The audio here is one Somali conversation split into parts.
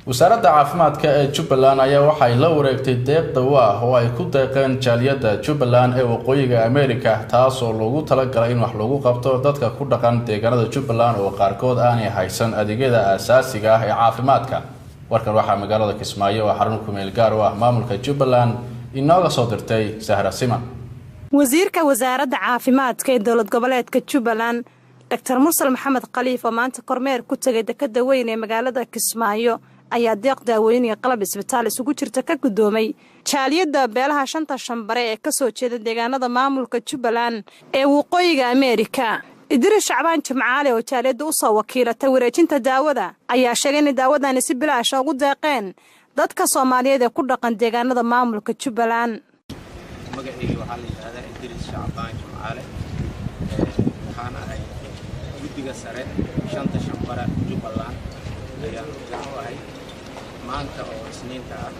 Wasaaradda caafimaadka ee Jubbaland ayaa waxay la wareegtay deeq dawo ah oo ay ku deeqeen jaaliyadda Jubbaland ee Waqooyiga Ameerika, taasoo loogu talagalay in wax lagu qabto dadka ku dhaqan deegaanada Jubbaland oo qaarkood aanay haysan adeegyada aasaasiga ah ee caafimaadka. Warkan waxaa magaalada Kismaayo oo xarun kumeel gaar u ah maamulka Jubbaland inooga soo dirtay Sahra Siman. Wasiirka wasaaradda caafimaadka ee dowlad goboleedka Jubbaland, Doctor Mursal Maxamed Khaliif, oo maanta kormeer ku tegay dekada weyn ee magaalada Kismaayo, ayaa deeq daawooyin iyo qalab isbitaal isugu jirta ka guddoomay jaaliyadda beelaha shanta shambare ee kasoo jeeda deegaanada maamulka Jubbaland ee Waqooyiga Ameerika. Idriis Shacbaan Jimcaale oo jaaliyadda u soo wakiilatay wareejinta daawada ayaa sheegay inay daawadani si bilaasha ugu deeqeen dadka Soomaaliyeed ee ku dhaqan deegaanada maamulka Jubbaland. Magacayga waxaa la yidhahdaa Idriis Shacbaan Jimcaale, waxaan ahay guddiga sare shanta shambara Jubbaland ayaan hoggaan u ahay. Maanta oo Isniinta ah,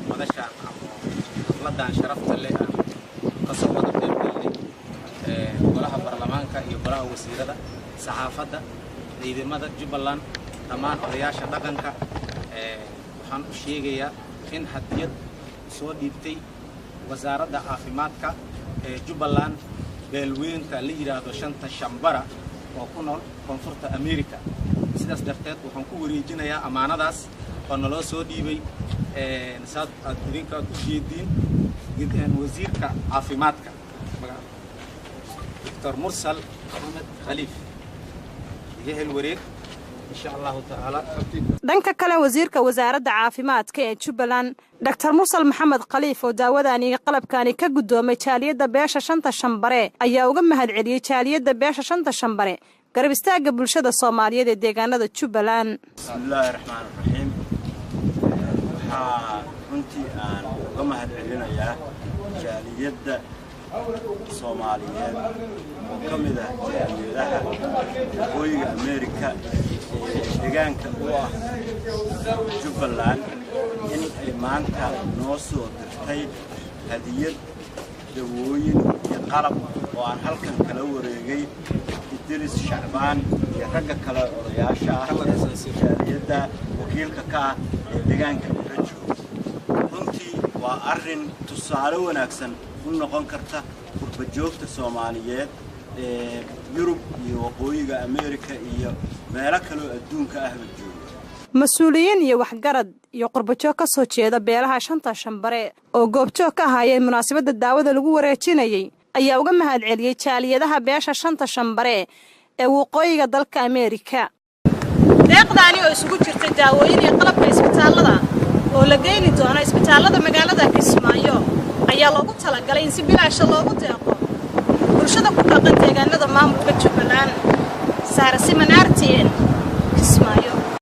madashaan ama xafladan sharafta leh aan kasoo wada qaybgalnay golaha baarlamaanka iyo golaha wasiirada, saxaafadda, ciidamada Jubbaland, dhammaan odayaasha dhaqanka, waxaan u sheegayaa in hadiyad soo dhiibtay wasaaradda caafimaadka ee Jubbaland beelweynta la yidhaahdo shanta shambara oo ku nool Koonfurta America. Sidaas darteed waxaan ku wareejinayaa ammaanadaas oo naloo soo dhiibay, saad aad idinka aad u jeediin, wasiirka caafimaadka, Doctor Mursal Maxamed Khaliif. Iga hel wareeg, insha Allahu tacaala. Dhanka kale, wasiirka wasaaradda caafimaadka ee Jubbaland, Doctor Mursal Maxamed Khaliif, oo daawadani iyo qalabkaani ka guddoomay jaaliyadda beesha shanta shambare, ayaa uga mahad celiyey jaaliyadda beesha shanta shambare garab istaagga bulshada Soomaaliyeed ee deegaanada Jubbaland. Bismillaahi raxmaan raxiim. Waxaa runtii aan uga mahad celinayaa jaaliyadda Soomaaliyeed oo ka mid ah jaaliyadaha Waqooyiga Ameerika ee deegaanka u ah Jubbaland in ay maanta noo soo dirtay hadiyad dawooyin iyo qalab oo aan halkan kala wareegay Idris Shacbaan iyo ragga kale odayaasha ah ee jaaliyadda wakiilka ka ah ee deegaanka la jooga. Runtii waa arrin tusaale wanaagsan u noqon karta qurba joogta Soomaaliyeed ee Yurub iyo Waqooyiga Ameerika iyo meelo kaloo adduunka ahba jooga. Mas-uuliyiin iyo waxgarad iyo qurbajoog ka soo jeeda beelaha shanta shambare oo goobjoog ka ahaayeen munaasabadda daawada lagu wareejinayey ayaa uga mahad celiyey jaaliyadaha beesha shanta shambare ee waqooyiga dalka Ameerika. Deeqdaani oo isugu jirta daawooyin iyo qalabka isbitaallada oo la geyni doono isbitaallada magaalada Kismaayo ayaa loogu talagalay in si bilaasha loogu deeqo bulshada ku dhaqan deegaanada maamulka Jubbaland.